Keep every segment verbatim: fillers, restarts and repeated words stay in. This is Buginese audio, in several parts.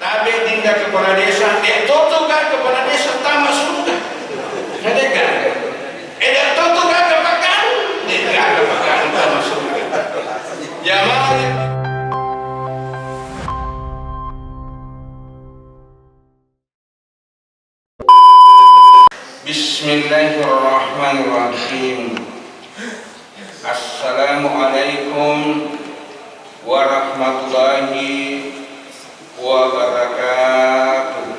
Abe dinda kepala desa, eh, toto ga kepala desa tama surga. Ada ga? Eh, da toto ga kepakan, eh, ga kepakan tama surga. Jamaah. Bismillahirrahmanirrahim. Assalamualaikum warahmatullahi wabarakatuh.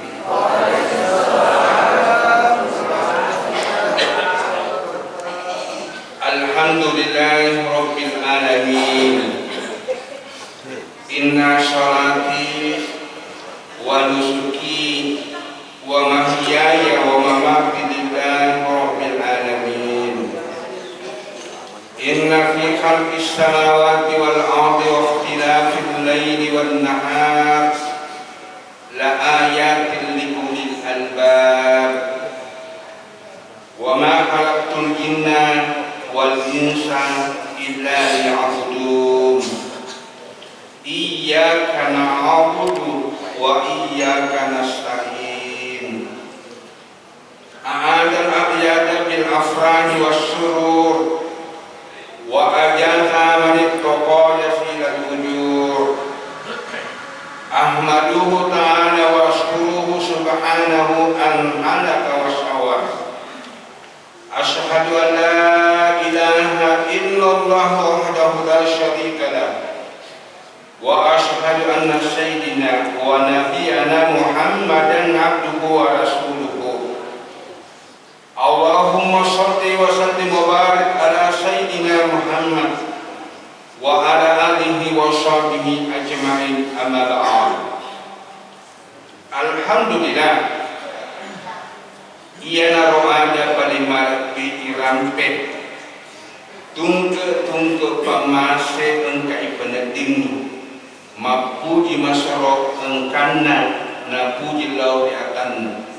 Alhamdulillahi rabbil alamin. Inna sholati wa nusuki wa mahyaya wa mamati lillahi rabbil alamin. Inna fi khalqis samawati wal ardi wa ikhtilafil laili wan nahar la ayatin li ulil albab. Wa ma khalaqtul jinna wal insa illa liya'budun. Iyyaka na'budu wa iyyaka nasta'in. A'adal a'yada bil afrahi was surur. Wa ajaza man ittaqa jazilal ujur. Ahmaduhu ta'ala wa askuruhu subhanahu an halaka wa sawar. Asyhadu an la ilaha illallah wahdahu la syarika lah. Wa asyhadu anna sayyidina wa nabiyana Muhammadan abduhu wa rasuluhu. Allahumma shalli wa sallim wa barik ala Sayyidina Muhammad wa ala alihi wa sahbihi ajma'in, amma ba'd. Alhamdulillah, iyanaro ada paling malebbi irampe tungke-tungke pammase engka ipeneddingi, mappuji masero engkanna napuji lao ri atanna.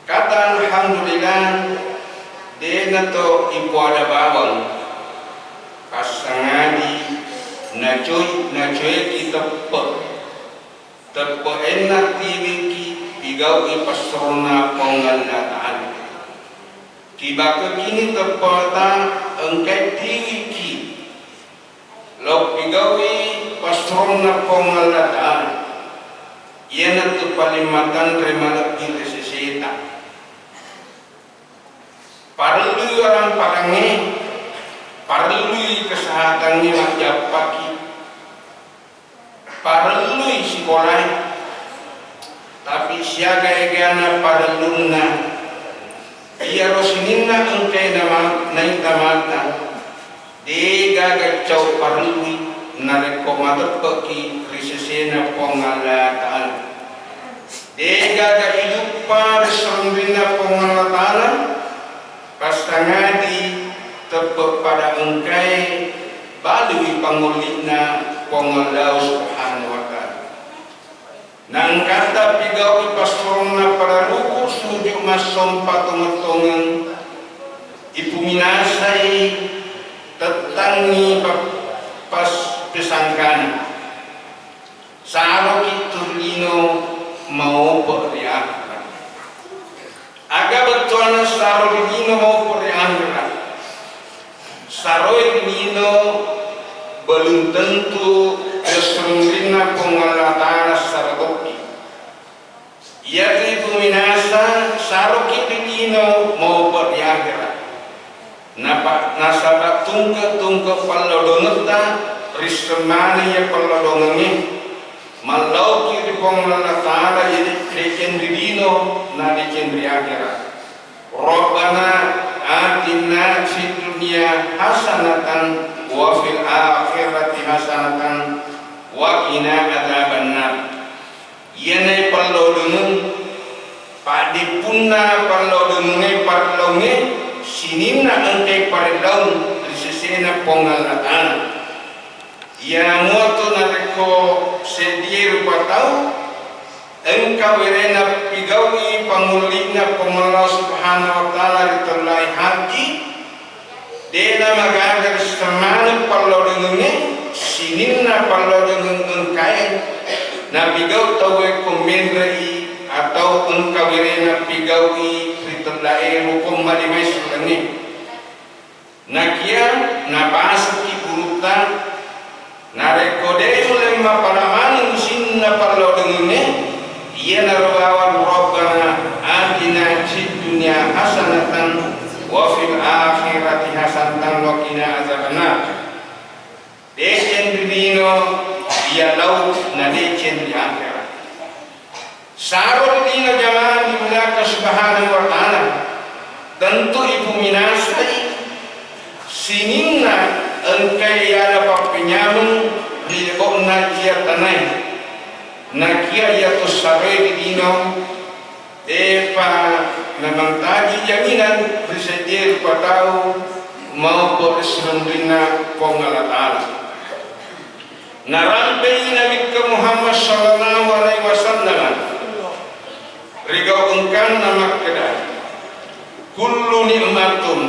Kata alhamdulillah, de'na to ipoada bawang, passangadi nacoi-, nacoeki teppe. Teppe'enna tiwiki pigau'i passuronna Puang Allah Ta'ala. Kibakekini teppeta engkai tiwiki Lao pigau'i passuronna Puang Allah Ta'ala, iyanatu paling matanre malebbi ri seseta. Parellui waramparangnge, parellui kesehatangnge majjappaki, parellui sikolae, tapi siaga egana parellunna iyaro sininna engkae nama-, naita mata. De'gaga cau parellui narekko mateppe'ki ri sesena Puang Allah Ta'ala. De'gaga iduppa ri serundinna Puang Allah Ta'ala, passangadi teppe' pada engkae balui pangolli'na Puang Allah Subhanahu wa Ta'ala. Naengkata pigau'i passuronna pada ruku' suju' massompa tongeng-tongeng, ipuminasai tettangngi pa-, pas-, pesangkana. Saroki tu ri lino maope' ri akhera. Aga bettuanna saro ri lino maope' ri akhera? Saroi ri lino belum tentu ri serundinna Puang Allah Ta'ala saro tokki. Iyatu ipuminasa saroki ri lino maope' ri akhera. Napa-, nasaba tungke-tungke pallodongetta risseng maneng iya pallodongengnge. Mallauki ri Puang Allah Ta'ala, jadi deceng ri lino na deceng ri akhera. Rabbana atina fid dunya hasanatan wa fil akhirati hasanatan wa qina adzabannar. Iyanae pallodongeng, paddeppunna pallodongengnge parelloangnge sininna engkae parellaung ri sesena Puang Allah Ta'ala. Iyamuatu narekko seddie rupa tau engka werena pigau'i pangulli'na Puang Allah Subhanahu wa Ta'ala ri tellae haji, de'na magaga risseng maneng pallodongengnge sininna pallodongeng engkae Napigau tauwe ko menre'i atau engka werena pigau'i ri tellae rukung mali mai sulengnge. Nakia napasukki gurutta, narekko de' nulle mappada maneng sininna pallaudengengnge, iyanaro bawang Rabbana atina fid dunya hasanatan wa fil akhirati hasanatan wa qina azabannar. Deceng ri lino iya lau nadeceng ri akhera. Saro ri lino jamaah dimuliakan subhanahu wa ta'ala, tentu ipuminasai sininna engkai iyana pappenyameng ri lebo'na iya tanae. Nakia iyatu saroe ri lino, de'pa memang taji jaminan ri seddie rupa tau maupun ri serundinna Puang Allah Ta'ala. Narampei Nabitta Muhammad sallallahu alaihi wasallam ri gau engkanna makkeda, "Kullu ni'matun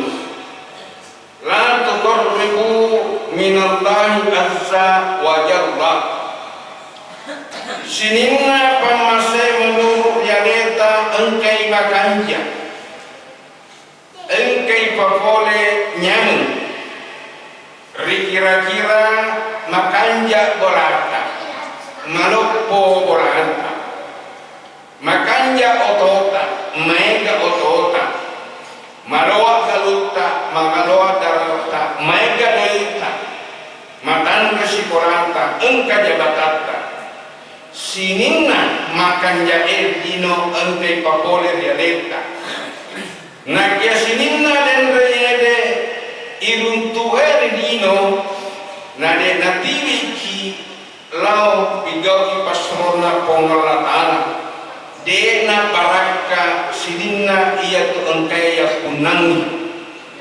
la tuqarribu minallahi azza wa jalla." Sininna pammase menurut rialeta engkai makanja, engkai papole nyameng. Rikira-kira makanja bolata, maloppo bolata. Makanja otota, maega otota. Maloa galutta, magaloa darata, maega doitta. Matanre sikolata, engka jabatatta. Sininna makanjae lino engkai papole ri aleta. Nakia sininna denre ede iruntu'e ri lino, nade natiwiki lao pigau'i passuronna Puang Allah Ta'ala, de'na barakka sininna iyatu engkae yappunnangi,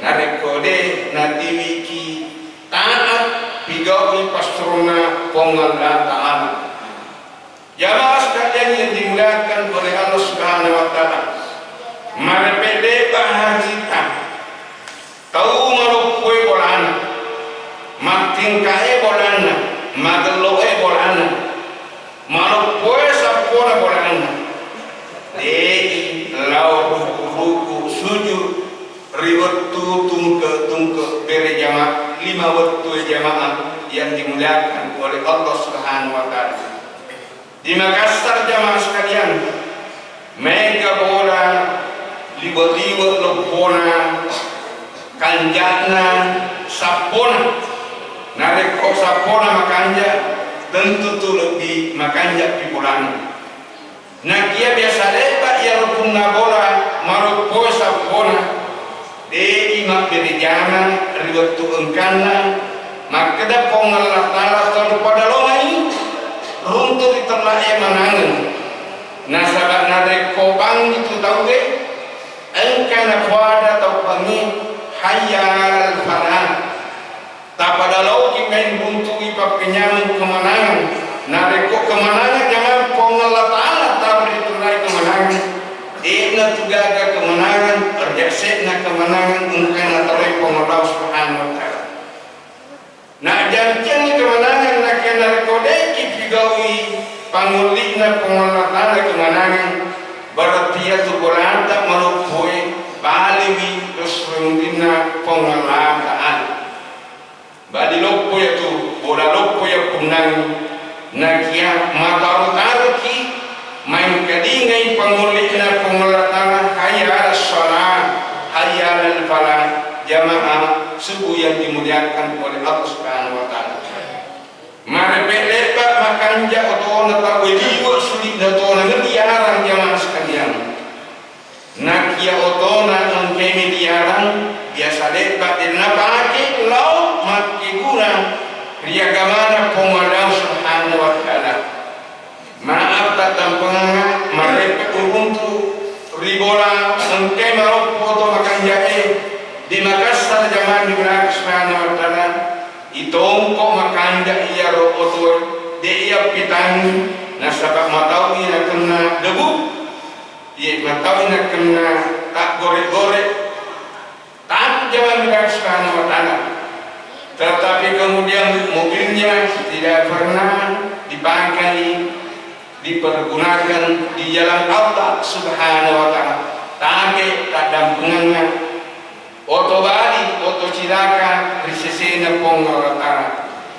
narekko de natiwiki taat pigau'i passuronna Puang Allah Ta'ala. Jamaah sekalian yang dimuliakan oleh Allah Subhanahu wa Ta'ala, marepe' le'ba hajita. Tau maloppoe bolana, mattingkae bolanna, magelloe bolana, maloppoe sappona bolanna, de'i lao ruku-ruku sujud ri wettu tungke-tungke bere jama-, lima wettu e jamaah yang dimuliakan oleh Allah Subhanahu wa Ta'ala. Di Makassar, jamaah sekalian, maega bola liwe-liwe loppona, kanja'na, sappona. Narekko sappona makanja, tentu tu lebbi makanjapi bolana. Nakia biasa le'ba iyaro punna bola maloppo sappona, de'i mabbere jama ri wettu engkanna, makkeda Puang Allah Ta'ala, tau pada longai runtu ri tellae manangeng. Nasaba narekko bangngi tu tauwe, engka napoada tau bangngi, "Hayya alal falah." Tapada laoki main runtu'i pappenyameng kemenangan. Narekko kemenangan, jamaah, Puang Allah Ta'ala taro ri tellae kemenangan. De'na tu gaga kemenangan, riase'na kemenangan engka natoroi Puang Allah Subhanahu wa Ta'ala. Najanciangngi kemenangan, nakia narekko de'ki pigau'i pangulli'na Puang Allah Ta'ala kemenangan, berarti iyatu bolata maloppoe baliwi ri serundinna Puang Allah Ta'ala. Bali loppo iyatu, bola loppo yappunnangi, nakia mataro-taroki maengkalingai pangulli'na Puang Allah Ta'ala, "Hayya 'alas shalah, hayya 'alal falah." Jamaah subuh yang dimuliakan oleh Allah Subhanahu wa Ta'ala. Marepe' le'ba makanja otona tauwe liwe suli'na tona nediarang, jamaah sekalian. Nakia otona engkae mediarang, biasa le'ba de napake lao makkeguna ri agamana Puang Allah Subhanahu wa Ta'ala. Maaf, taddampengengnga, marepe' uruntu ri bola engkae maloppo to makanja'e di Makassar, jamaah dimuliakan Subhanahu wa Ta'ala. Itongko makanja iyaro otoe, de iya pitangi, nasaba matau'i nakenna debu. Iye, matau nakenna taggore-gore, takut, jamaah dimuliakan Subhanahu wa Ta'ala. Tetapi kemudian mobilnya tidak pernah dipakai dipergunakan di jalan Allah Subhanahu wa Ta'ala. Tabe taddampengenna oto bali, oto cilaka ri sesena Puang Allah Ta'ala.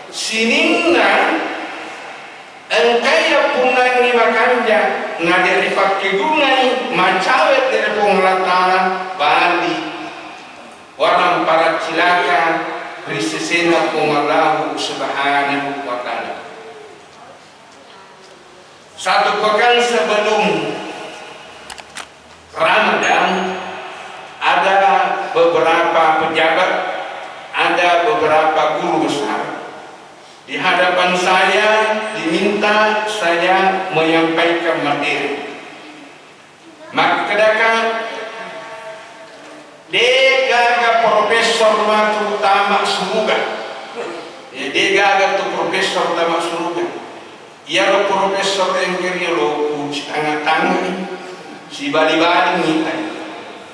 Sininna engkai yappunnangi makanja, nade ripakkegungai macawe ri Puang Allah Ta'ala, bali warang para cilaka ri sesena Puang Allah Subhanahu wa Ta'ala. Satu pekan sebelum Ramadan, ada beberapa pejabat, ada beberapa guru besar di hadapan saya, diminta saya menyampaikan materi. Makkedaka, de gaga profesor matu tama suruga. Ya, de gaga tu profesor tama suruga. Iyaro profesor engke rioloku sitanga-tangai, sibali-bali mitai.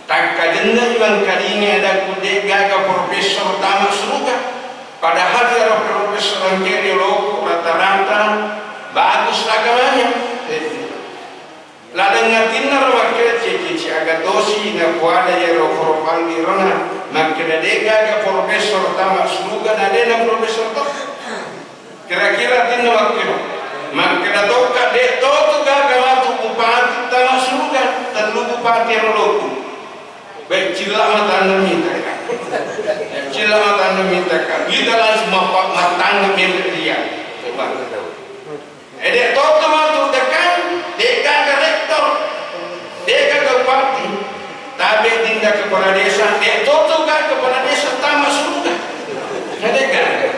Takkajenna iwangkalinga adakku de gaga profesor tama suruga. Padahal iyaro profesor engke rioloku rata-rata bagus agamanya. Eh, Laleng atinna ro makkeda, "Cece, aga tosi napoada iyaro profalli rona, makkeda de gaga profesor tama suruga na de na profesor to." Kira-kira atinna makkeda, makkeda tokka, "De totu gaga matu bupati tama suruga, tellu bupati ero loku." Be, cilla matanna mita ka. Cilla matanna mita ka. Kita langsung mapa-, mattanna mita dia. Coba. Eh, de' to tu matu dekang, de' gaga rektor, de' gaga bupati, tabe dinda kepala desa, de' to tu gaga kepala desa tama suruga. Na de' gaga.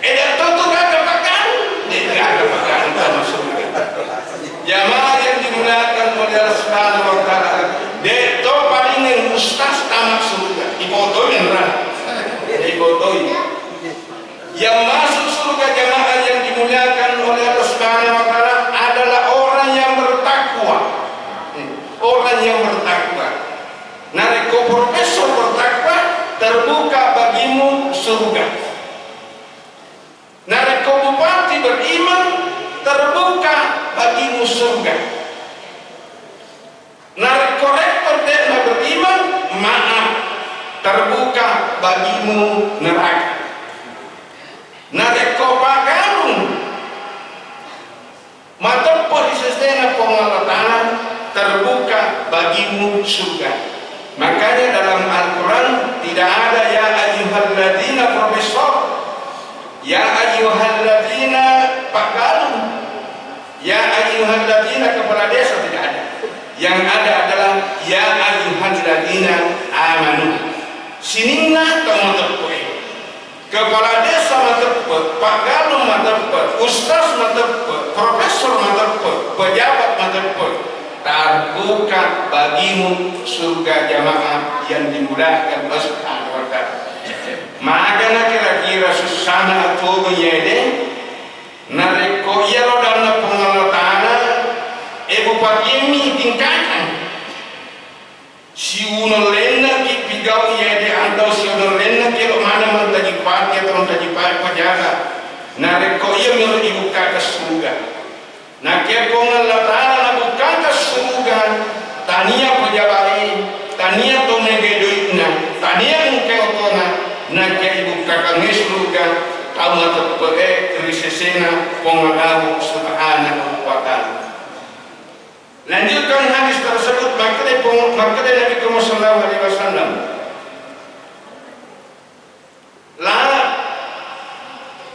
Eh, de' to tu gaga pakanu, de' gaga pakanu tama suruga. Jamaah yang dimuliakan oleh Allah Subhanahu wa Ta'ala, de' to paling ustaz tama suruga, dipotoi nra, dipotoi. Yang masuk surga, jamaah yang dimuliakan oleh Allah Subhanahu wa Ta'ala, adalah orang yang bertakwa. Hmm. Orang yang bertakwa. Narekko profesor bertakwa, terbuka bagimu surga. Narekko bupati beriman, terbuka bagimu surga. Narekko rektor de'na beriman, maaf, terbuka bagimu neraka. Narekko paggalung mateppe' ri sesena Puang Allah Ta'ala, terbuka bagimu surga. Makanya dalam Al-Quran tidak ada ya ayyuhalladzina profesor, ya ayyuhalladzina paggalung. Ya ayyuhalladzina kepala desa tidak ada. Yang ada adalah ya ayyuhalladzina amanu. Sininna tau mateppe'e. Kepala desa mateppe', paggalung mateppe', ustaz mateppe', profesor mateppe', pejabat mateppe'. Terbuka bagimu surga jamaah yang dimuliakan Allah Subhanahu wa Ta'ala. Magana kira-kira sussana atuo iyede? Narekko iyaro danna Puang Allah Ta'ala, e, bupatiemmi tingkatang. Siunellennaki pigau iyede atau siunellennaki elo maneng mantaji pati atau mantaji pa-, pejabat. Narekko iya melo ibukkaka surga. Nakia Puang Allah Ta'ala nabukkaka surga, tania pejabat e, tania to mega doi'na, tania mungke otona, nakia ibukkakang surga, tau mateppe'e ri sesena Puang Allah Subhanahu wa Ta'ala. Lanjutkan hadis tersebut, makkeda Puang, makkeda Nabi Muhammad sallallahu alaihi wasallam, "La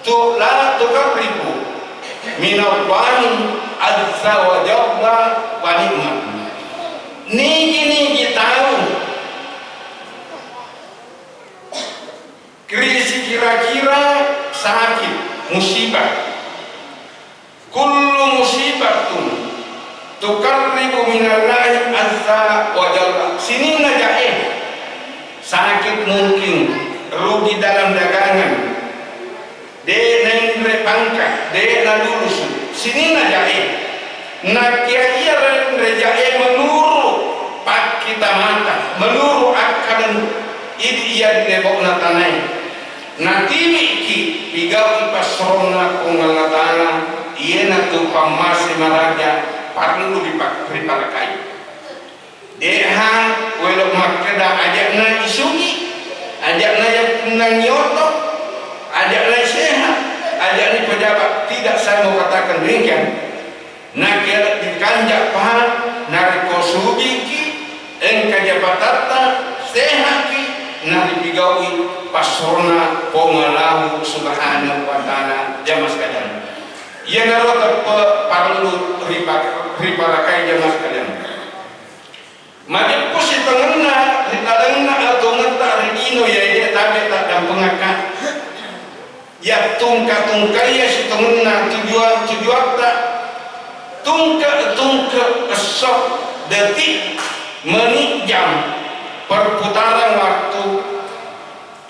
tu-, la tuqarribu minallahi azza wa jalla wa ni'mat." Nigi-nigi tau Krisis kira-kira sakit, musibah. Kullu musibatun tuqarribu minallahi azza wa jalla. Sininna jae, sakit mungkin, rugi dalam dagangan, de' nainre pangka, de' nalulusu. Sininna jae. Nakia iya renre jae menuru' pakkitamata, menuru' akkaleng idi iya di lebo'na tanae. Natiwiki pigau'i passuronna Puang Allah Ta'ala, Iyanatu pammase maraja parellu ripa-, riparakai. De'ha welo makkeda aja'na isugi, aja'na yapunnangi oto, aja'na sehat, aja'ni pejabat, tidak saya mau katakan demikian. Nakiala dikanja paha, narekko sugiki, engka jabatatta, sehaki, naripigaui passurona Puang Allahu Subhanahu wa Ta'ala, jamaah sekalian. Iyanaro teppe parellu ripa-, riparakai, jamaah sekalian. Majeppu sitongenna ri lalenna atongetta ri lino, iyae tabe taddampengakka. Yattungka-tungkaiya sitongenna tujuan-tujuatta, tungke-tungke esso, detik, menit, jam, perputaran waktu.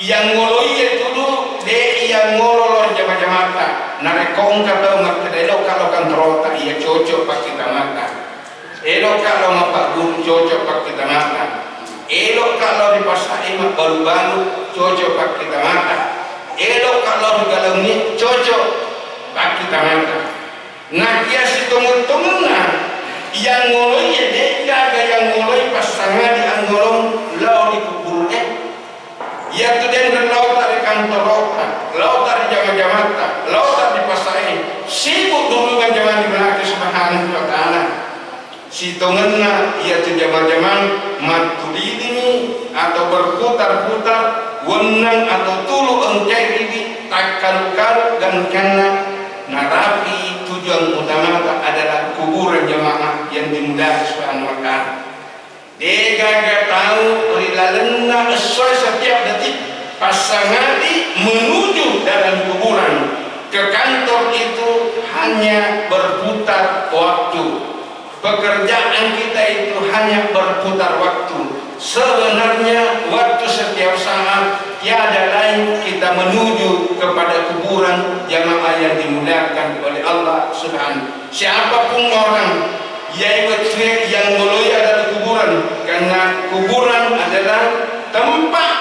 Iyanngoloiye tulu, de iyanngolo lao ri jama-jamata. Narekko engka tau makkeda, "Elokka lao kantorota," iya cocok pakkitamata. "Elokka lao mappagguru," cocok pakkitamata. "Elokka lao ri passae mabbalu-balu," cocok pakkitamata. "Elokka lao ri galaungnge," cocok pakkitamata. Nakia sitongeng-tongenna iyanngoloiye, de'gaga iyanngoloi passangadi anngolong lao ri kuburu'e. Iyatu denre laota ri kantoro'ta, laota ri jama-jamata, laota ri pasae, sibuk dulu jama-jamang di belakang Subhanahu wa Ta'ala. Sitongenna iyatu jama-jamang mattulilingi atau berputar-putar, wennang atau tulu engkai ridi, takkalu-kalu gangkanna, narapi tujuan utamata adalah kuburan jamaah yang dimuliakan Subhanahu wa Ta'ala. De'gaga tau ri lalenna essoe setiap detik, passangadi menuju dalam kuburan, ke kantor itu hanya berputar waktu. Pekerjaan kita itu hanya berputar waktu. Sebenarnya waktu setiap saat tiada lain kita menuju kepada kuburan jamaah yang dimuliakan oleh Allah Subhanahu. Siapapun orang, iyai wettue iyanngoloi adalah kuburan, karena kuburan adalah tempat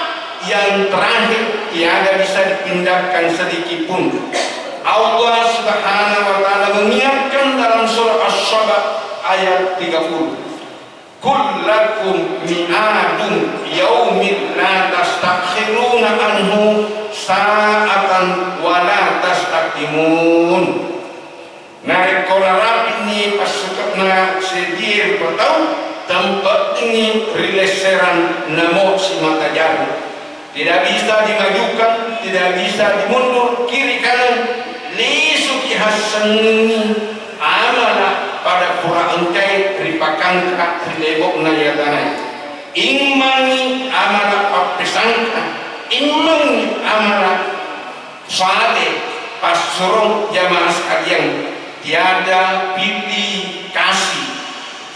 yang terakhir, tiada bisa dipindahkan sedikit pun. Allah Subhanahu wa Ta'ala mengingatkan dalam surah As-Saba ayat tiga puluh, "Kullakum mi'adun yaumin la tastakhiruna anhu sa'atan wa la tastaqdimun." Narekko narapini passuke'na sedie rupa tau, tempe'ni ri lesserang namo simata jaru. Tidak bisa dimajukan, tidak bisa dimundur, kiri kanan, lisuki hassengngi amala pada pura engkai ripakangka ri lebo'na iya tanae. Immangngi amala pappesangka, immangngi amala Saleh, passurong jamaah sekalian, tiada pilih kasih.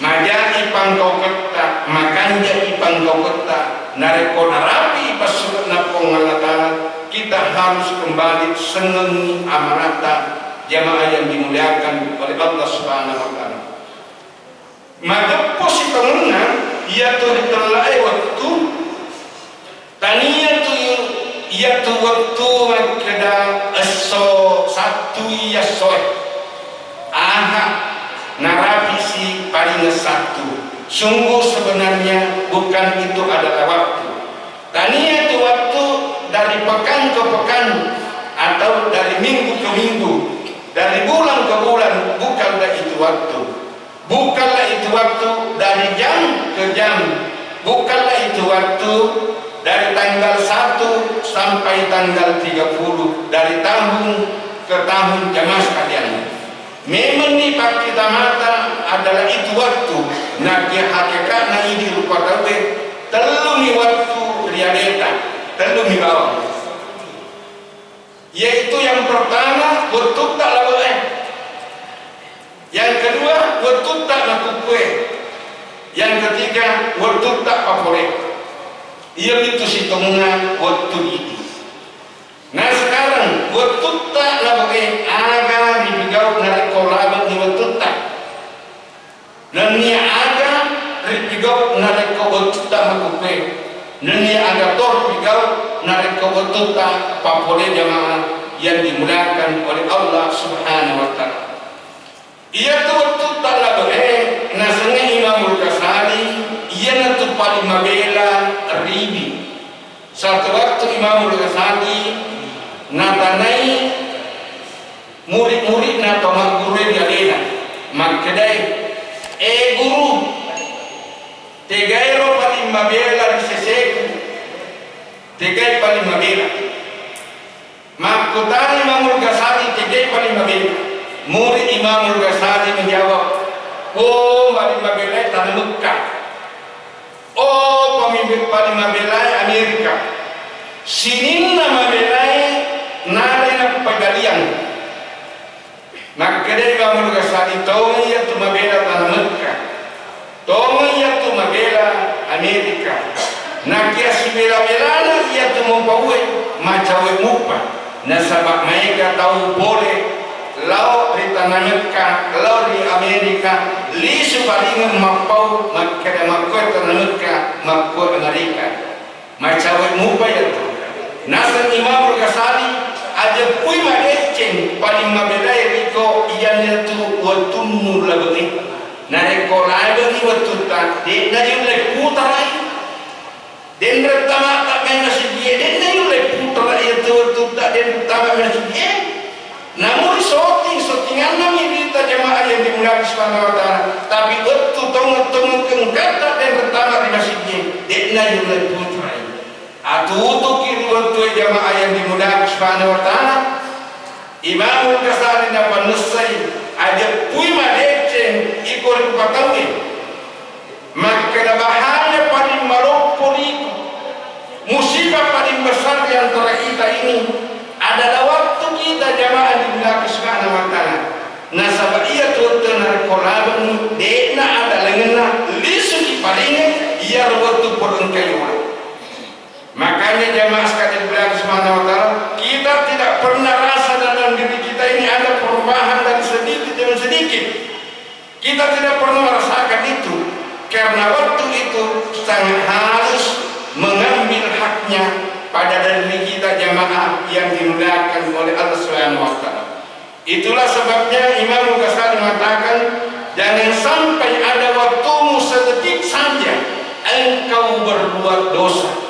Majai pangkauketta, makanjai pangkauketta, narekko narapi passuke'na Puang Allah Ta'ala, kita harus kembali sengengi amanata jamaah yang dimuliakan oleh Allah Subhanahu wa Ta'ala. Majeppu sitongenna iyatu ritellae wettu, tania tu iyatu wettu makkeda esso Sattu iya essoe. Aha, narapisi paringeng Sattu. Sungguh sebenarnya bukan itu adalah waktu. Tania tu waktu dari pekan ke pekan atau dari minggu ke minggu, dari bulan ke bulan, bukanlah itu waktu. Bukanlah itu waktu dari jam ke jam, bukanlah itu waktu dari tanggal satu sampai tanggal tiga puluh, dari tahun ke tahun, jamaah sekalian. Memenni pakkitamata adalah itu waktu, nakia hakeka'na idi rupa tauwe, tellumi waktu rialeta, tellumi bawang. Yaitu yang pertama, wettutta lawe'e. Yang kedua, wettutta makukkue. Yang ketiga, wettutta papole. Iyamitu sitongenna wettu idi. Nah, sekarang wettutta lawe'e aga ripigau narekko labe'ni wettutta? Nennia aga ripigau narekko wettutta makukkue? Nennia aga to ripigau narekko wettutta papole, jamaah yang dimuliakan oleh Allah Subhanahu wa Ta'ala? Iyatu wettutta labe'e, nasengnge Imamul Ghazali, iyanatu paling mabela ribi. Satu waktu Imamul Ghazali natanai murid-muridna atau maggurue ri alena, makkedai, "E guru, tegairo paling mabela ri seseku? Tegai paling mabela?" Makkutana Imamul Ghazali, "Tegai paling mabela?" Murid Imamul Ghazali menjawab, "Oh, paling mabelae tana Mekka. Oh, pemimpin paling mabelae Amerika. Sininna mabelae nalai nappagaliang." Makkeda Imamul Ghazali, "Tongeng iyatu mabela tana Mekka, tongeng iyatu mabela Amerika. Nakia sibela-belana iyatu mupaue, macawe mupa. Nasaba maega tau pole lao ri tana Mekka, lao ri Amerika, lisu paringeng mappau, makkeda makkue tana Mekka, makkue Amerika." Macawe mupa iyatu. Naseng Imamul Ghazali, "Aja pui madecceng, paling mabelae riko iyanatu wettummu labengnge. Narekko labengngi wettutta, de'na yulle putarai. Denre tamata mai masijie, de'na yulle putarai iyatu wettutta, denre tama masijie." Namun shooting, shootinganna mi rita jamaah yang dimuliakan Subhanahu wa Ta'ala. Tapi wettu tongeng-tongeng engkatta denre tama ri masijie, de'na yulle putarai. Atutuki ri wettue jamaah yang dimuliakan Subhanahu wa Ta'ala. Imamul Ghazali napannessai, aja pui madecceng iko ri rupataue. Makkeda bahaya paling maloppo riku, musibah paling besar di antara kita ini adalah waktu kita jamaah dimuliakan Subhanahu wa Ta'ala. Nasaba iyatu wettu narekko labengngi, de'na ada lengenna, lisu iparingeng, iyaro wettu pole engkai ulang. Makanya jamaah sekalian dimuliakan Subhanahu wa Ta'ala, kita tidak pernah rasa dalam diri kita ini ada perubahan dari sedikit demi sedikit. Kita tidak pernah merasakan itu, karena waktu itu sangat halus mengambil haknya pada diri kita jamaah yang dimuliakan oleh Allah Subhanahu wa Ta'ala. Itulah sebabnya Imam Ghazali mengatakan, "Jangan sampai ada waktumu sedetik saja engkau berbuat dosa."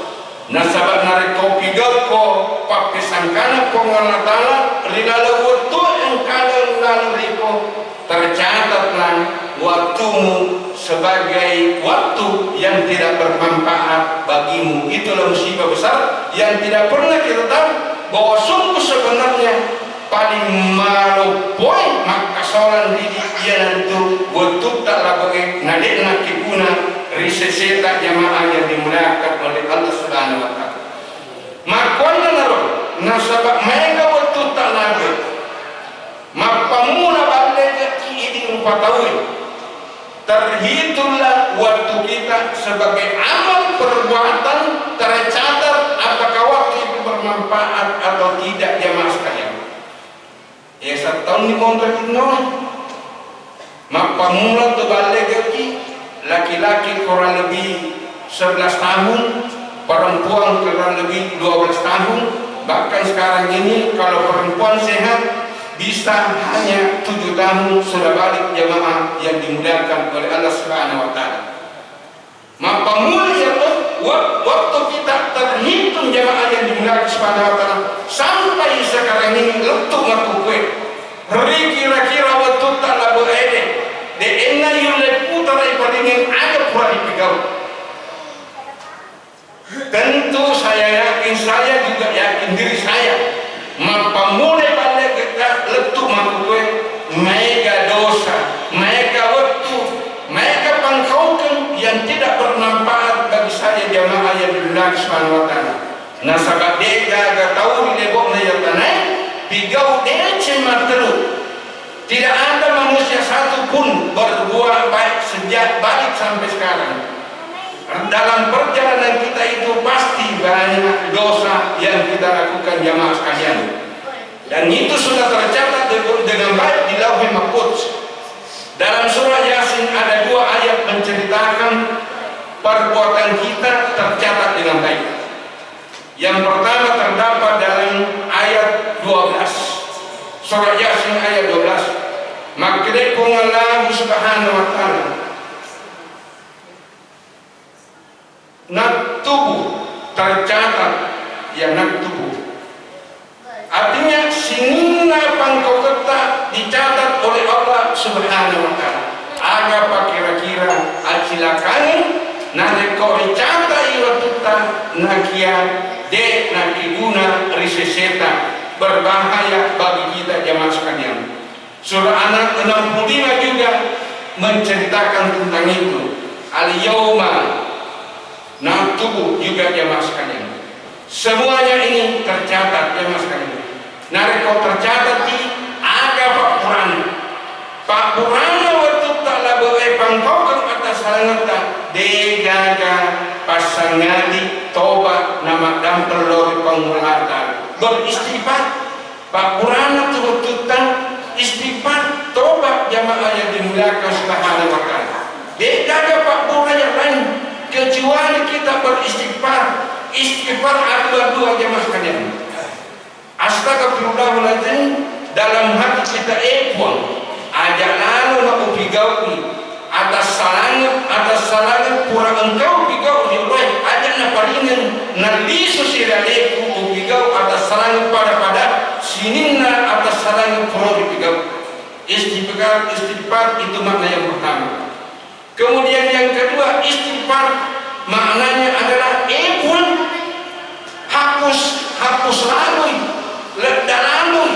Nasaba narekko pigauko pappesangkana Puang Allah Ta'ala ri laleng wettu engka laleng riko, tercatatlah waktumu sebagai waktu yang tidak bermanfaat bagimu. Itulah musibah besar yang tidak pernah kita tahu bahwa sungguh sebenarnya paling maloppoi makkasolang ridi iyanaritu wettutta labe'e nade'na keguna ri seseta jamaah yang dimuliakan oleh Allah Subhanahu wa Ta'ala. Makkuannanaro nasaba maega wettutta labe'e, mappammula ballekekki idi rupa tauwe. Terhitunglah waktu kita sebagai amal perbuatan, tercatat apakah waktu itu bermanfaat atau tidak, jamaah sekalian. Ya, sataunni monro innoe. Mappammula tu ballekekki, laki-laki kurang lebih sebelas tahun, perempuan kurang lebih dua belas tahun, bahkan sekarang ini kalau perempuan sehat, bisa hanya tujuh tahun sudah balik, jamaah yang dimuliakan oleh Allah Subhanahu wa Ta'ala. Mappammula iyaro, wa-, waktu kita terhitung, jamaah yang dimuliakan Subhanahu wa Ta'ala, sampai sekarang ini lettu makkukue. Ri kira-kira wettutta labe'ede, de'na yulle putara iparingeng aga pura ripigau. Tentu saya yakin, saya juga yakin diri saya, mappammula ballekekka lettu makkukue, maega dosa, maega wettu, maega pangkaukeng yang tidak bermanfaat bagi saya, jamaah yang dimuliakan Subhanahu wa Ta'ala. Nasaba de'gaga tau ri lebo'na iya tanae pigau deceng matteru. Tidak ada manusia satu pun berbuat baik sejak balik sampai sekarang. Dalam perjalanan kita itu pasti banyak dosa yang kita lakukan, jamaah sekalian. Dan itu sudah tercatat de-, dengan baik di Lauhil Mahfuz. Dalam surah Yasin ada dua ayat menceritakan perbuatan kita tercatat dengan baik. Yang pertama terdapat dalam ayat dua belas. Surah Yasin ayat dua belas. Makkeda Puang Allah Subhanahu wa Ta'ala, naktubu, tercatat, ya naktubu. Artinya, sininna pangkauketta dicatat oleh Allah Subhanahu wa Ta'ala. Aga pakira-kira acilakangnge, narekko ricatai wettutta, nakia de nakiguna ri seseta, berbahaya bagi kita jamaah sekalian. Surah An-, enam puluh lima juga menceritakan tentang itu. Al-yauma naktubu juga, jamaah sekalian. Semuanya ini tercatat, jamaah sekalian. Narekko tercatat di aga pabburana. Pabburana wettutta labe'e pangkaukeng atassalangetta, degaga passangadi toba namaddampeng lao ri Puang Allah Ta'ala. Beristighfar. Pabburana tu wettutta istighfar, toba, jamaah yang dimuliakan Subhanahu wa Ta'ala. Degaga pabbura yang lain kecuali kita beristighfar. Istighfar adu-adua, jamaah sekalian. Astagfirullahaladzim, dalam hati kita, eh Puang, aja lalo na upigaui. Atassalangeng, atassalangeng pura engkau pigau ri Allah, aja naparingeng, nallisu si ri aleku upigau atassalangeng pada-pada sininna atassalangeng pura ripigau. Istighfar, istighfar itu makna yang pertama. Kemudian yang kedua, istighfar maknanya adalah, eh Puang, hapus, hapus laloi, ledda laloi,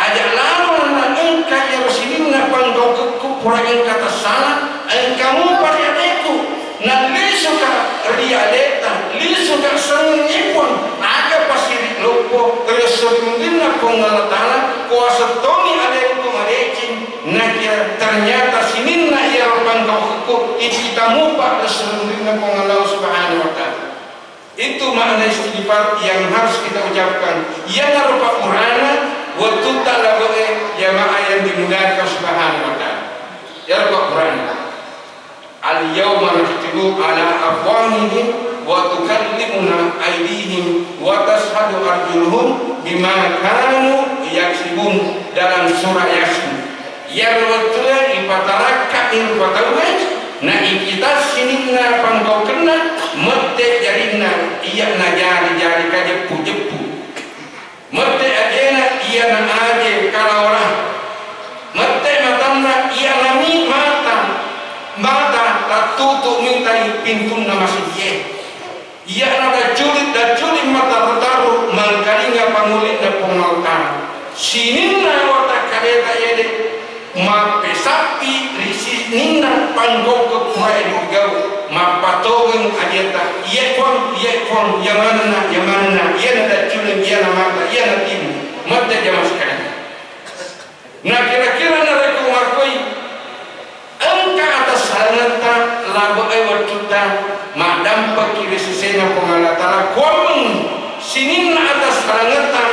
aja lalo na engka iyaro sininna panggaukekku pura engka tassala, engka mupa ri aleku, nallisuka ri aleta, lisuka sengngeng, eh Puang, aga pasiri loppo ri esso ri munrinna Puang Allah Ta'ala, kuasa tongi alengku madeceng, nakia ternyata sininna iyaro panggaukekku ipita mupa ri esso ri munrinna Puang Allah Subhanahu wa Ta'ala. Itu makna istighfar yang harus kita ucapkan. Iyanaro pabburana wettutta labe'e, jamaah yang dimuliakan Subhanahu wa Ta'ala. Iyaro pabburana. Al-yauma nakhtimu ala afwahihim wa tukallimuna aidihim wa tashhadu arjuluhum bima kanu yaksibun, dalam surah Yasin. Iyaro wettue ipatarakka'i rupa tauwe, na ikita sininna pangkaukenna, mette jarinna, iya najari-jari kajeppu-jeppu. Mette ajena, iya na aje kalaora. Mette matanna, iya nami mata, mata tattutu mitai pintunna masijie. Iyana dacculi-dacculi matarru-tarru mangkalinga pangulinna Puang Allah Ta'ala. Sininna watakkaleta ede mappesappi ri sininna panggauke purae digau, mappatongeng ajeta, iye Puang, iye Puang, iya manenna, iya manenna, iyana dacculi, iyana mata, iyana timu. Mette jama sekalian. Na kira-kira narekko makkoi engka atassalangetta labe'e wettutta maddampekki ri sesena Puang Allah Ta'ala, kuammengngi sininna atassalangetta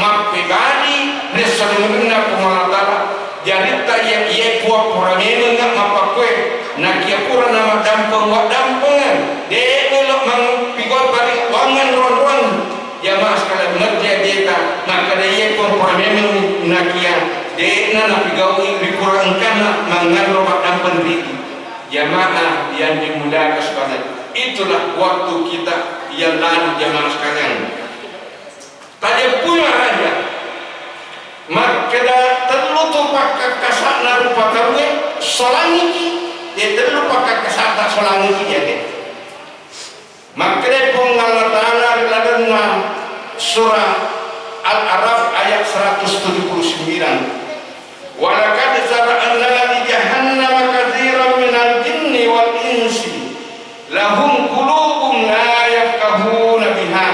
mappebali ri esso ri munrinna Puang Allah Ta'ala, jaritta iya, iye Puang pura memengnga mappakkue, nakia pura namaddampeng waddampengeng, de melo mappigau paling wangnganruang-ruang. Jamaah sekalian, mette ajeta, makkeda iye Puang pura memengngi, nakia de'na napigaui ri pura engkana mangnganro maddampeng ridi. Jamaah yang dimuliakan sekalian, itulah waktu kita yang lalu, jamaah sekalian. Tajeppui maraja, makkeda tellu tu pakkakkasa'na rupa tauwe, solangiki, de tellu pakkakkasa'ta solangiki jage. Makkeda Puang Allah Ta'ala ri lalenna surah Al-A'raf ayat seratus tujuh puluh sembilan, "Walaqad zara'na li jahannama katsiran minal jinni wal insi, lahum qulubun la yafqahuna biha,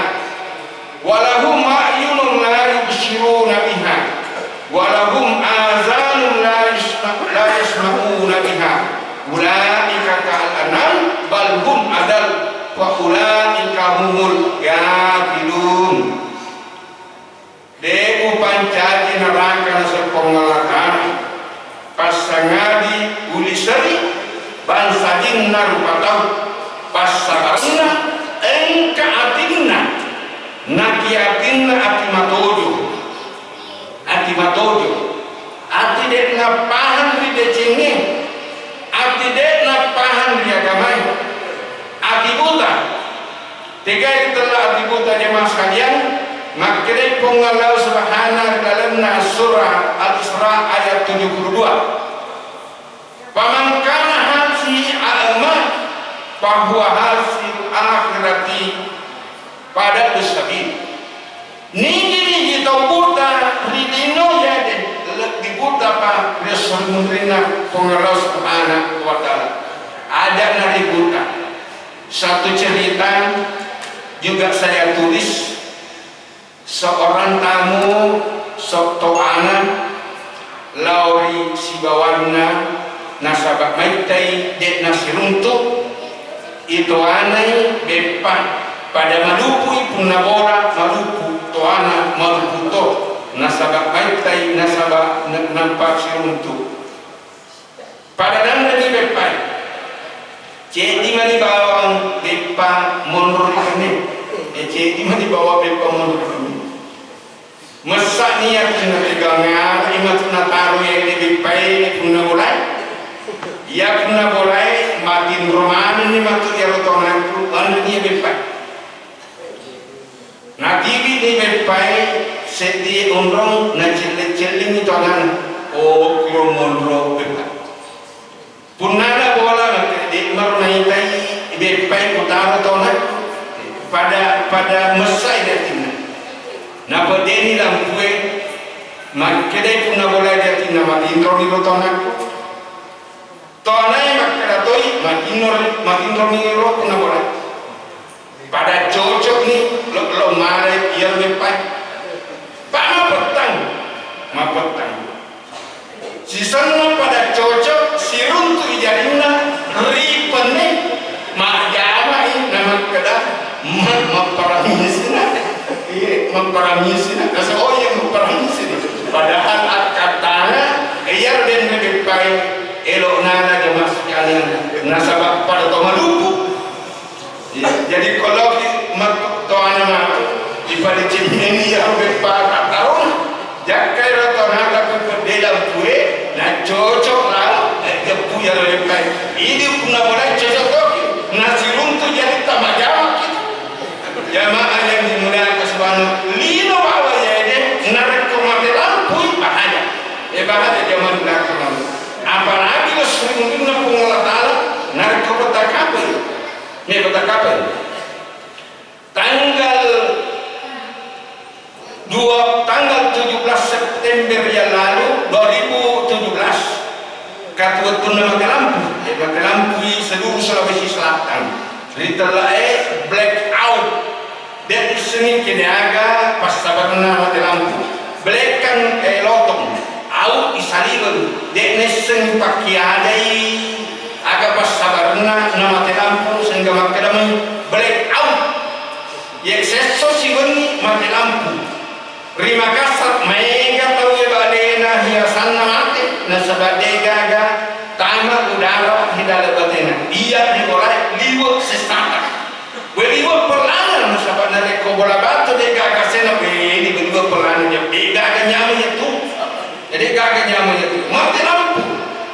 wa lahum a'yunun la yubsiruna biha, wa lahum azanun la yusma-, la yasma'una biha, ulaika kal an'am, bal hum adal, wa ulaika humul ghafilun." De upancaji naraka naseng Puang Allah Ta'ala. Passangadi uli seri, bangsajinna rupa tau, passabarenna engka atinna, naki atinna ati matojo, ati matojo, Ati de'na pahang ri decengnge, ati de'na pahang ri agamae, ati buta. Tegai ritella ati buta, jemaah sekalian? Makkedai Puang Allah Subhanahu ri lalenna surah Al-Isra ayat tujuh puluh dua, "Faman kana hadzihi a'ma fahuwa hadzihi akhirati pada sabil." Nigi-nigi tau buta ri lino yade lebbi buta pa ri esso munrinna Puang Allah Subhanahu wa Ta'ala. Aja' nari buta. Satu cerita juga saya tulis, seorang tamu, so-, toana lao ri sibawanna, nasaba maittai de'na siruntu, itoanai beppa, pada malupui punna bola, malupu toana, malupu to, nasaba maittai, nasaba na-, nampa siruntu. Pada nanreni beppae. Ceddi mani bawang beppa monro ri kenne. Eh, ceddi mani bawang beppa monro ri kenne. Messa'ni yakinna tegangngara matu nataro yede beppae punna bolae. Iya punna bolae matinro manenni matu iyaro tonakku, anreni beppae. Natibi'ni beppae seddi onrong, nacelle-cellengngi to anana. Oh, kuro monro beppa. Punnana bola, maka de' maro naitai beppae kutaro to anakku. Pada, pada messai datinna. Napeddeni lampue, makkedai punna bola datinna, matinroni ro to anakku. Toanae makkeda toi, matinro-, matinroni ro punna bola. Pada cocokni, lo-, lo malai iyaro beppae. Pa mapettang, mapettang. Sisenna pada cocok, siruntu'i jarinna, ripenne, majjamai, namakkeda, ma-, mapparamisina. Iya, mapparamisina. Nasa, oh iya, mapparamisina. Padahal akkattana, iyaro denre beppae, elo'na na jamaah sekalian, nasaba pada to malupu. Iya, jadi koloki mat-, toana matu, ipadecenni iyaro beppa tattarona. Jakkai ro tonata ku pedde lampue, na cocok lao, eh, geppu iyaro beppae. Idi punna mulai cocok toki, nasiruntu jaritta majjama kita. Jamaah yang dimuliakan subhanahu, lino bawang yede, narekko mate lampui, bahaya. Eh, bahaya jamaah dimuliakan subhanahu. Apalagi lessurunna Puang Allah Ta'ala, narekko peta kapel. Me peta kapel. Tanggal dua, tanggal tujuh belas September yang lalu, dua ribu tujuh belas, katuwettunna mate lampu, eh, mate lampui seluruh Sulawesi Selatan. Ritellae black out. De' issengngi kedeaga passabarenna mate lampu. Black kan, eh, lotong. Au isaliweng. De' naisseng pakkiadai aga passabarenna na mate lampu sehingga makkeda mai black out. Ye sesso siwenni mate lampu. Ri Makassar maega tau e balena hiasanna mate, nasaba de' gaga tama udara ri dalam batena. Iya ri bolae liwe' sessata. We liwe' perlana, nasaba narekko bola batu de' gaga sena, we liwe' perlana, de' gaga nyameng itu. Jadi gaga nyameng itu. Mate lampu,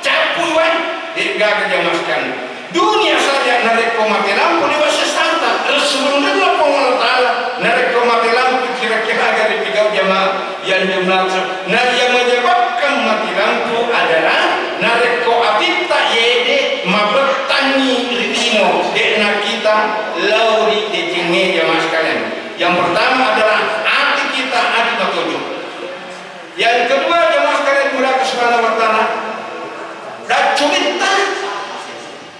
cappui wae, de' gaga jamaah sekalian. Dunia saja narekko mate lampu liwe' sessata, ressurunna Puang Allah Ta'ala narekko mate lampu kira-kira aga ripigau jamaah yang jumlah. Nah, yang menyebabkan mati lampu adalah narekko atitta yede mabettangi ri lino, de'na kita lao ri decengnge jamaah sekalian. Yang pertama adalah ati kita, ati matojo. Yang kedua jamaah sekalian, muraka subhanahu wa ta'ala, dacculitta.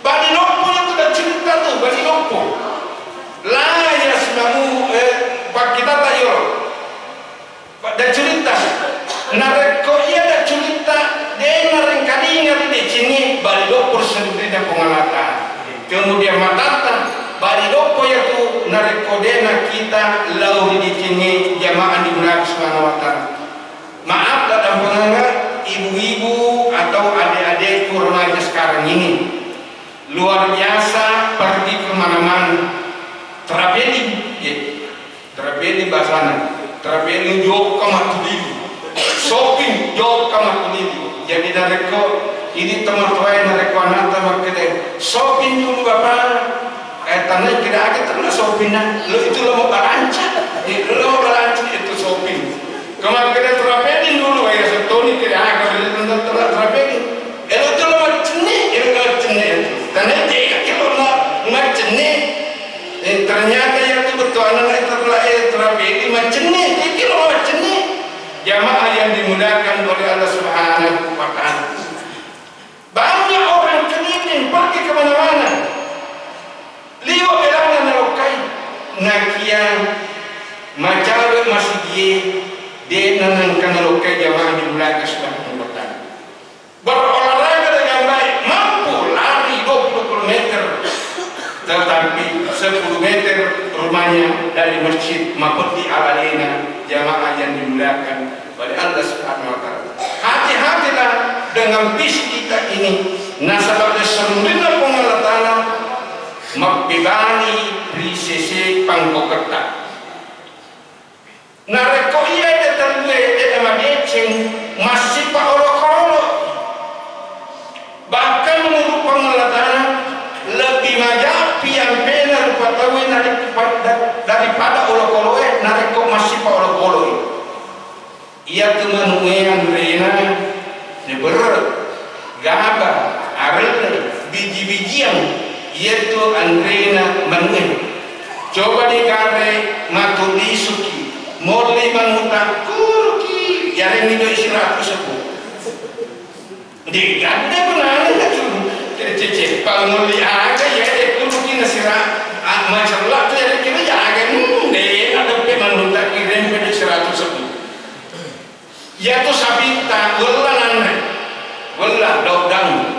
Bali loppo itu dacculitta tu, bali loppo. La yasma'u, eh, pakkitatta iyolo. Dacculitta. Narekko iya dacculitta, de' narengkalinga ri decengnge, bali loppo ri sedurina Puang Allah Ta'ala. Kemudian matatta, bali loppo yatu narekko de' na kita lao ri decengnge, jamaah dimuliakan subhanahu wa ta'ala. Maaf, dadampengengnga ibu-ibu atau adik-adikku remaja sekarang ini. Luar biasa pergi ke mana-mana. Traveling, ya. Traveling bahasana. Traveling jokka mattulili. Shopping jokka mattulili. Narekko idi tomatoae, narekko anakta makkeda, "Shopping dulu, Bapak." Eh, tanai kira aga terus shoppingna, lo itu lo mau belanja. Eh, lo mau belanja itu shopping. Kemarin kira traveling dulu, ya, setoni kira aga, terus traveling. Eh, lo itu lo mau cenne, eh, lo mau cenne itu. Tanai tega kira lo mau cenne. Eh, ternyata ya itu betul anak itu telah, eh, traveling, mau cenne, tega lo mau cenne. Jamaah yang dimuliakan oleh Allah Subhanahu wa Ta'ala. Banyak orang keliling pergi ke mana-mana. Liwa' belanna nalokkai. Nakia macawe' masigie, de' nanangka nalokkai jamaah dimuliakan Subhanahu wa Ta'ala. Berolahraga dengan baik, mampu lari dua puluh kilometer. Tetapi sepuluh meter rumahnya dari masjid, mapeddi alalena, jamaah yang dimuliakan oleh Allah Subhanahu wa Ta'ala. Hati-hatilah dengan fisik kita ini, nasaba' naserundinna Puang Allah Ta'ala mappebani ri sese pangkauketta. Narekko iya de' tellue de' madeceng, massipa' olokolo. Bahkan menurut Puang Allah Ta'ala, lebih majappi ampena rupa tauwe nari-, daripada olokoloe narekko massipa' olokoloe. Iyatu manu'e anrena neberre, gaba, arelle, biji-bijiang, iyatu anrena manu'e. Coba digare matu lisuki, molli manuta, kuruki, yarenni doi siratu seppulo. De'gadde gunana tu. Cece, pangolli aga ya, de' kuruki nasira, ah, macella tu ya, kira ya aga, hmm, de' nadeppe manuta kireng pede siratu seppulo. Yatu sapitta, wella nanre. Wella, lockdown.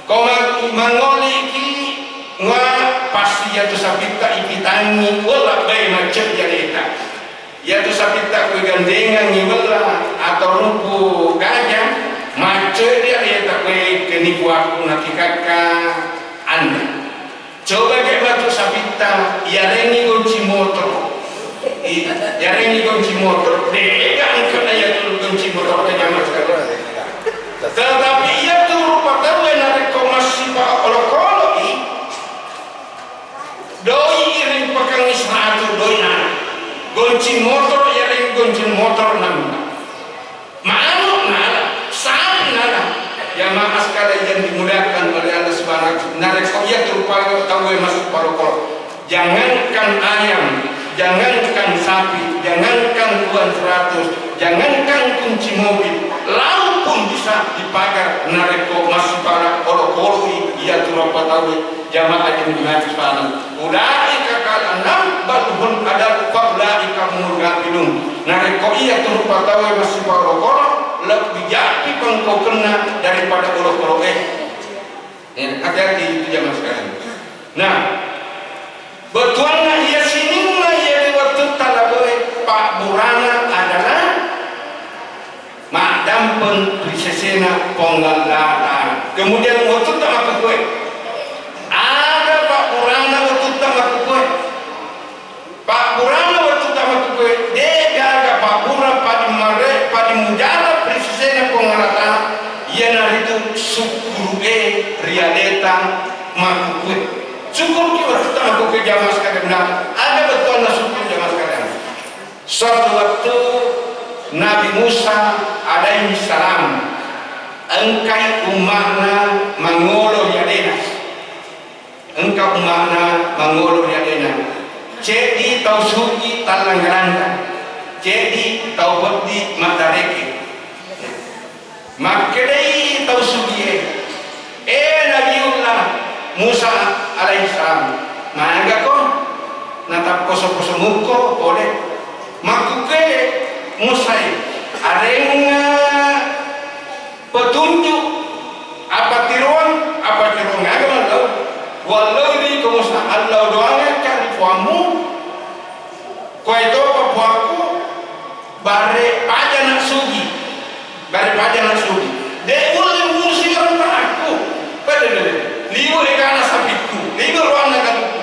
Ko ma-, mangoliki, ngua pasti yatu sapitta ipitangi, wella bai macet ya deta. Iyatu sapitta kue gandengangngi wella atau rupu gajah, maccoe dia iyata kue kenipuakku nakikakka anre. Coba ge matu sapitta, iyarengi gonci motor. I-, iyarengi gonci motor. Dega engkana iyatu gonci motor ke zaman sekarang. Tetapi iyatu rupa tau narekko massipa olokolo i, Doi iring pakangngi seratu doi nala. Gonci motor, iyaring gonci motor nala. Manu nala, sapi nala. Jamaah sekalian yang dimuliakan oleh Allah Subhanahu wa Ta'ala. Narekko iya terupa tauwe masuk parokok. Jangankan ayam, jangankan sapi, jangankan uang seratus, jangankan kunci mobil, lau pun bisa dipagar narekko masipara olokolo'i iya tu rupa tauwe. Jamaah yang dimuliakan, ulaika kal an'am bal hum adal fa ulaika humul ghafilun. Narekko iya tu rupa tauwe masipara olokolo, lebbi jappi pangkaukenna daripada olokolo'e. Ya, hati-hati itu jamaah sekalian. Nah, bettuanna iya sininna iya ri wettutta laboe, pabburana adalah maddampeng ri sesena Puang Allah Ta'ala. Kemudian wettutta makkukue, ada pabburana wettutta makkukue. Pabburana wettutta makkukue, de gaga pabbura paling mare-, paling mujarab ri sesena Puang Allah Ta'ala, iyanaritu sukkuru'e ri aleta makkukue. Sukkuruki wettutta makkukue jamaah sekalian. Nah, ada bettuanna sukkuru jamaah sekalian. Suatu wettu Nabi Musa alaihi salam engkai umma'na mangolo ri alena. Engka umma'na mangolo ri alena. Ceddi tau sugi tallang-galanta, ceddi tau peddi maddareke. Makkedai tau sugie, "E Nabiullah Musa alaihissalam, magako natapposo-poso mukko pole?" Makkukue Musae, "Arengnga petunjuk, apattiroang, apattiroang aga mallau? Wallau ri ko Musa, allau doangakka ri Puammu, koetopa Puakku, bare pajana sugi, bare pajana sugi. De ulle musi orang Puakku." Pede, pede. Liwe egana sapikku, liwe roanna galukku,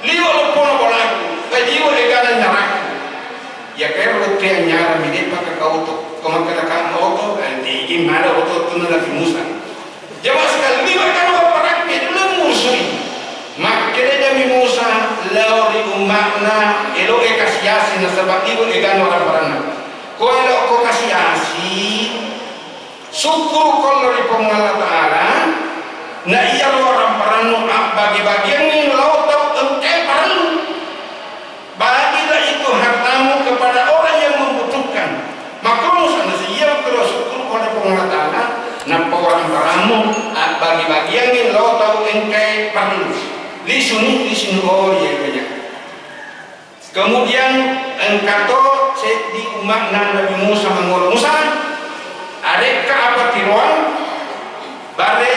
liwe loppona bolaku, liwe egana nyarakku. Iya kaero lettu anyarami, de'pa ka oto. Ko makkeda ka oto, eh, tigi mala oto. Nabi Musa. Jamaah sekalian, liwe' kan waparakke lembusui. Makkeda Nabi Musa lao ri umma'na, elo'e kasiasi nasaba' liwe' egana waramparanna. Ko elo'ko kasiasi, sukkuru' kollo ri Puang Allah Ta'ala, na iyaro waramparannu abbagi-bagiangngi lao tau engkae parellu. Bagilah itu hartamu kepada orang yang membutuhkan. Makrono sana sih, iya, kero syukur pada Puang Allah Ta'ala, nappa waramparanmu, ah, bagi-bagiangngi lao tau engkae parellu. Lisuni, lisuni, oh iya, iya, iya. Kemudian engkato seddi umma'na Nabi Musa mangolo, Musa, arekka apa tiroang? Bare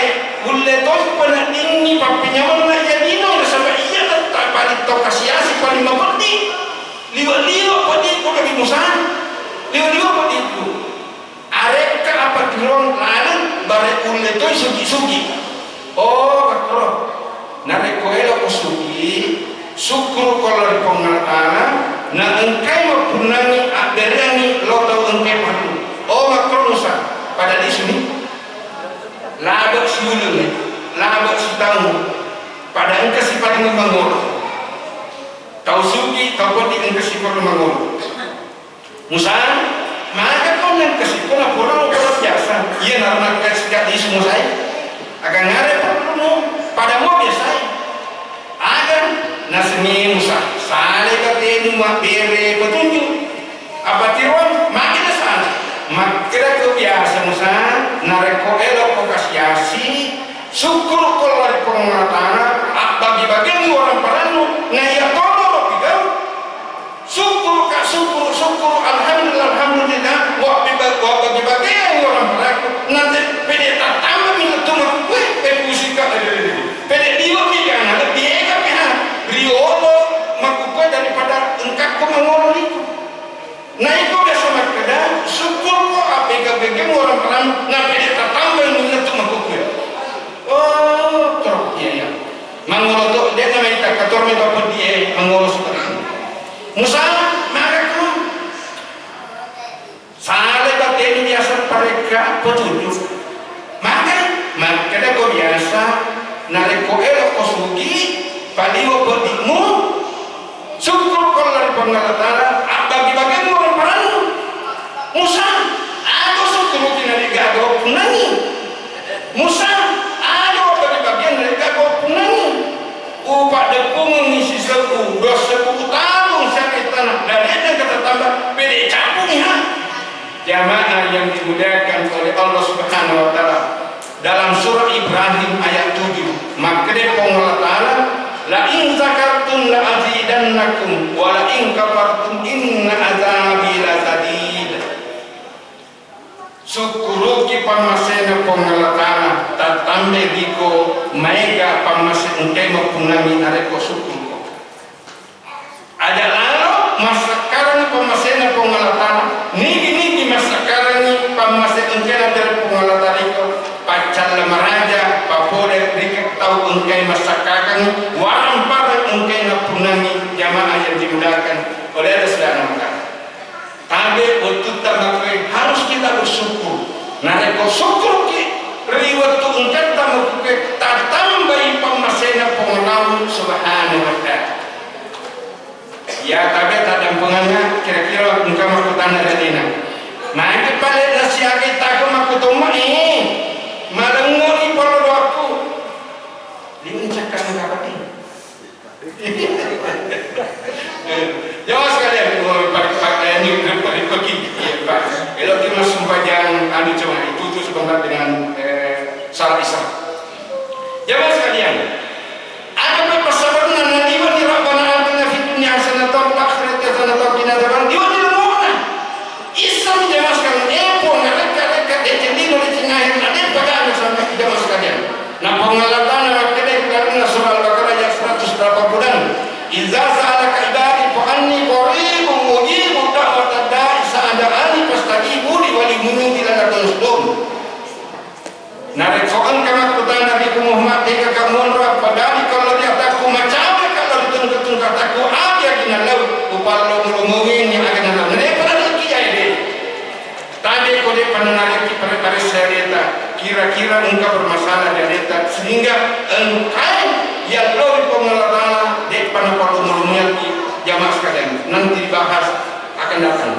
ulle toi peneddingngi pappenyamenna iya lino, nasaba' iya tette' paling to kasiasi, paling mapeddi. Liwe'-liwe' peddiku Nabi Musa. Liwe'-liwe' peddiku. Arekka apa tiroang laleng bare ulle toi sugi-sugi. Oh, makro. Narekko elo'ko sugi, sukkuru' kollo ri Puang Allah Ta'ala, na engkai mappunnangi abbereangngi lao tau engkae parellu. Oh, makro Musa, pada lisuni. Labe' siuleng, labe' sitaung, pada engka sipaling mangolo. Tau sugi, tau peddi engka sipaling mangolo. Musa, maga ko nengka sippo na pura lo pura biasa. Iya, narunakka sika lisu Musa e. Aga ngare perlu no, pada mo biasa e. Aga nasengi Musa, sale batenu mabbere petunjuk. Apa tiroang, makkeda sale. Makkeda ko biasa Musa, narekko elo'ko kasiasi, sukkuru' ko lao ri Puang Allah Ta'ala, abbagi-bagiangngi waramparannu, na iya todoro pigau. Sukkuruka, sukkuru, sukkuru, alhamdulillah, alhamdulillah, wabbi-, wabbagi-bagiangngi waramparakku, nate pede tattambami lettu makkukue, eh, pusika, eh, pede liwemi kana, lebbi ega pi ha, riolo makkukue daripada engkakko mangolo riku. Na iko biasa makkeda, sukkuruko abbega-begamu waramparakmu, na pede tattambami lettu makkukue. Oh, toro, iya, iya. Mangolo to, de' namaita, katormi to peddi e, mangolo seperti itu. Musa, magakku? Sale batenu biasa parekka petunjuk. Magai, makkedako biasa, narekko elo'ko sugi, paliwo peddimu, sukkuru ko lao ri Puang Allah Ta'ala, abbagi-bagiangngi waramparannu. Musa, aga sukkuruki nade'gaga wappunnangi? Musa, aga wabbagi-bagiang nade'gaga wappunnangi? Upaddeppungengngi sisebbu, dua sebbu utabung siaga tana, na de'na engka tattamba, pede cappungi ha. Jamaah yang dimuliakan oleh Allah Subhanahu wa Ta'ala, dalam surah Ibrahim ayat tujuh, makkeda Puang Allah Ta'ala, "La in syakartum la azidannakum, wa la in kafartum inna azabi lasyadid." Sukkuruki pammasena Puang Allah Ta'ala, tattambai iko maega pammase engkae mappunnangi narekko sukkuruko. Aja lalo massakkarengngi pammasena Puang Allah Ta'ala, nigi-nigi massakkarengngi pammase engkae naberre Puang Allah Ta'ala iko, paccalla maraja papole ri tau engkae massakkarengngi, warampareng engkae nappunnangi, jamaah yang dimuliakan oleh Allah Subhanahu wa Ta'ala. Tabe wettutta makkue harus kita bersyukur. Narekko sukkuruki ri wettu engkatta makkue, tattambai pammasena Puang Allah Subhanahu wa Ta'ala. Ya, tabe taddampengenna kira-kira engka makkutanna ri alena. Magi pale nasiagai tako makkutomma, eh, malengngori parelluakku. Lincakkan kapati. Jamaah sekalian, oh, pak, pak, eh, ini, ini, ini, ini, Pak. Elok ki massumpajang, anu, cuma itu, itu sebentar dengan, eh, salat Isya. Jamaah sekalian, ada berapa sabarna Nabi wa ni Rabbana atina fid dunya hasanatan wa fil akhirati hasanatan wa qina adzabannar. Dia ni lemona. Iseng jamaah sekalian, eh, Puang, rekka-rekka deceng lino, deceng akhir, na de'pa gaga sampai jamaah sekalian. Na Puang Allah Ta'ala makkeda ri lalenna surah Al-Baqarah ayat seratus delapan puluh enam, "Idza sa'alaka ibadi fa anni qaribun ujibu da'watad da'i idza da'ani fastajibu li wa liyu'minu bi la'allahum yarshudun." Narekko engka makkutana ri Puang Muhammad, tega ka monro, padani kello ri atakku, macawe kello ri tungke-tungke atakku, agi-agi nallau, upallo-lomongengi aga nallau. Nare pada lagi jai de. Tabe ko de panna nareki pare-pare sereta. Kira-kira engka bermasalah di aleta sehingga engka yallo ri Puang Allah Ta'ala de'pa napalomolomoyaki, jamaah sekalian, nanti dibahas akan datang.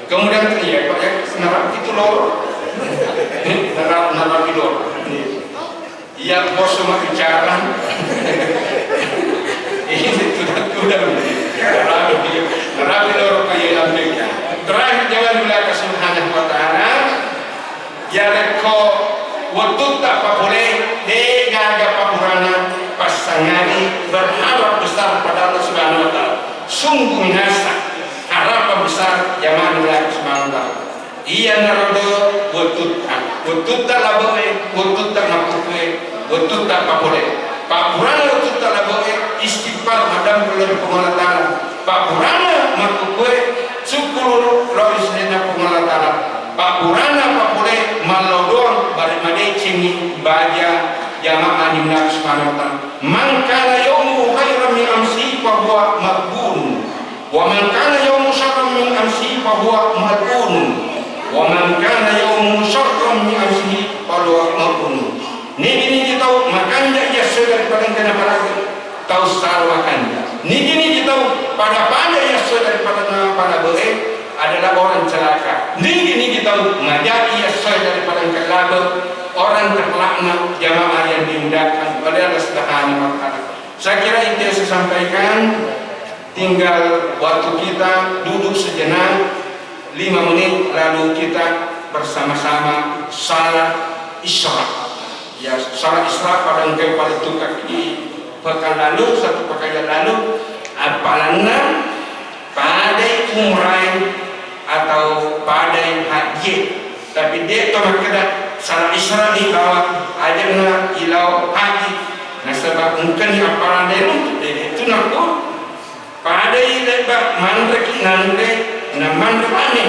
Kemudian iya Pak ya, narapi itu loro. Narapi, narapi loro. Iya, bos cuma bicara. Ini sudah, sudah. Narapi, narapi loro kayak lambek. Terakhir, jamaah dimuliakan subhanahu wa ta'ala. Yarekko wettutta papole, de gaga papurana, passangadi berharap besar pada Allah Subhanahu wa Ta'ala. Sungguh minasa harapan besar jamaah dimuliakan subhanahu wa ta'ala. Iyanaro do wettutta, wettutta labe'e, wettutta makkukue, wettutta papole. Papurana wettutta labe'e, istighfar, madampu lao ri Puang Allah Ta'ala. Papurana makkukue, sukkuru lao ri senena Puang Allah Ta'ala. Papurana papole, mallau doang, bare madecengi baja jamaah lillahi subhanahu wa ta'ala. Man kana yaumuhu khairan min amsihi fahuwa maghbun. Wa man kana yaumuhu syarran min amsihi fahuwa mal'un. Wa man kana yaumuhu syarran min amsihi fahuwa mal'un. Nigi-nigi tau makanja iya essoe daripada engka naparaga, tau saro makanja. Nigi-nigi tau pada-pada iya essoe daripada naparaga, eh, adalah orang celaka. Nigi-nigi tau maja iya essoe daripada engka labe, orang terlaknat, jamaah yang dimuliakan oleh Allah Subhanahu wa Ta'ala. Saya kira itu yang saya sampaikan. Tinggal waktu kita duduk sejenak, lima menit, lalu kita bersama-sama salat Isra. Ya, salat Isra pada engka pada tukaki pekan lalu, satu pekan yang lalu, apalanna padai umrai atau padai haji. Tapi de to makkeda salat Isra ni bawang ajanna ilao haji. Nasaba engkani apalang de runtu, de tu nakko. Padai le'ba manreki nanre, na manre lame,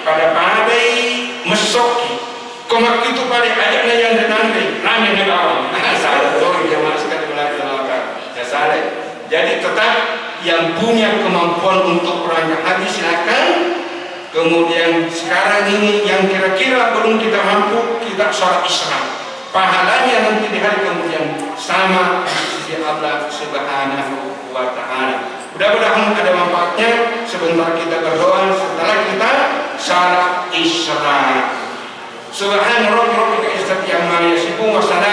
pada-padai messokki. Ko makkitu pada aja'na yanre nanre, lame na bawang. Salah to jamaah sekalian, belajar lokal. Ya salah. Jadi tetap yang punya kemampuan untuk berangkat haji silakan. Kemudian sekarang ini yang kira-kira belum kita mampu, kita sholat Isra. Pahalanya nanti di hari kemudian sama di sisi Allah Subhanahu wa Ta'ala. Mudah-mudahan ada manfaatnya. Sebentar kita berdoa setelah kita salat Isra. Subhana rabbika rabbil izzati amma yasifun, wa salamun